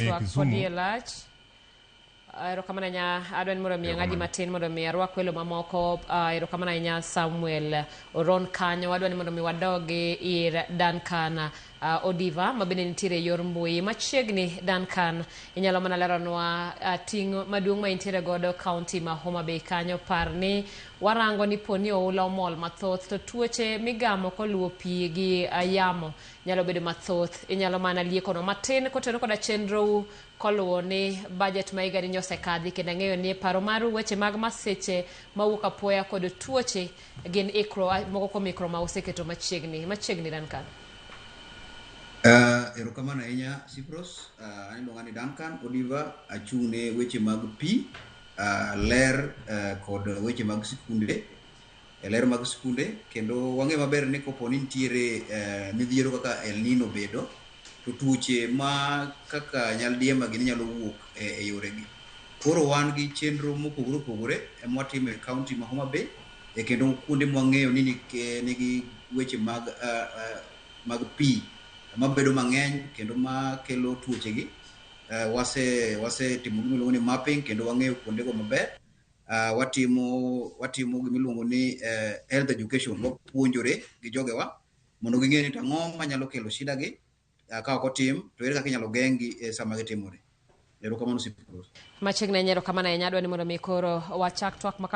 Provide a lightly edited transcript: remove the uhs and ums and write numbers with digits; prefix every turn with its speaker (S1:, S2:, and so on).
S1: Twak
S2: Kisumu.
S1: pod iye lach. Erokamano ahinya, adwa ni mondo mi ang'adi
S2: Erokamano.
S1: matin mondo mi arwak welo mamoko. Erokamano ahinya Samuel Oron kanyo. Adwa ni mondo mi wadogi ir Duncan Odiva ma bende nitiere e yor mbui machiegni. Duncan, inyalo mana leronwa ting' maduong' ma intiere godo kaunti ma Homa Bay kanyo. Par ni warango ni poni oula omol mathoth to tuoche migamo koluwo pi gi yamo nyalo bedo mathoth. Inyalo mana liekono matin kotenore koda chenrou koluwo ni budget ma higani nyosekadhi, kendo ang'eyo ni e paro maru weche mag masiche mawuok apoya kod tuoche gin ikro moko kuom ikro ma useketo machiegni machiegni Duncan.
S3: Erokamano ahinya Cyprus. An iluonga ni Duncan Odiva, achung' ne weche mag pi, ler kod weche mag sikunde. E ler mag skunde kendo wang'eyo maber ni kopo ni nitiere midhiero kaka El Nino bedo to tuoche ma kaka nyaldiema gini nyalo wuok e yoregi. Koro wan gi chenro mopogore opogore mwatimo e kaunti ma Homa Bay e kendo kuonde mwang'eyo ni nigi weche mag mag pi mabedo mang'eny kendo makelo tuochegi. Wasetimo gima iluongo ni mapping kendo wang'eyo kuondego maber. Watimo gima iluongo ni health education. Wapuonjore gi jogewa mondo ging'e ni to ang'o manyalo kelo shida gi ka ok otim to ere kaka inyalo geng'gi e sama gitimore. Erokamano Cyprus.
S1: Machiegni ahinya, erokamano ahinya. Adwa ni mondo mi koro wachak twak maka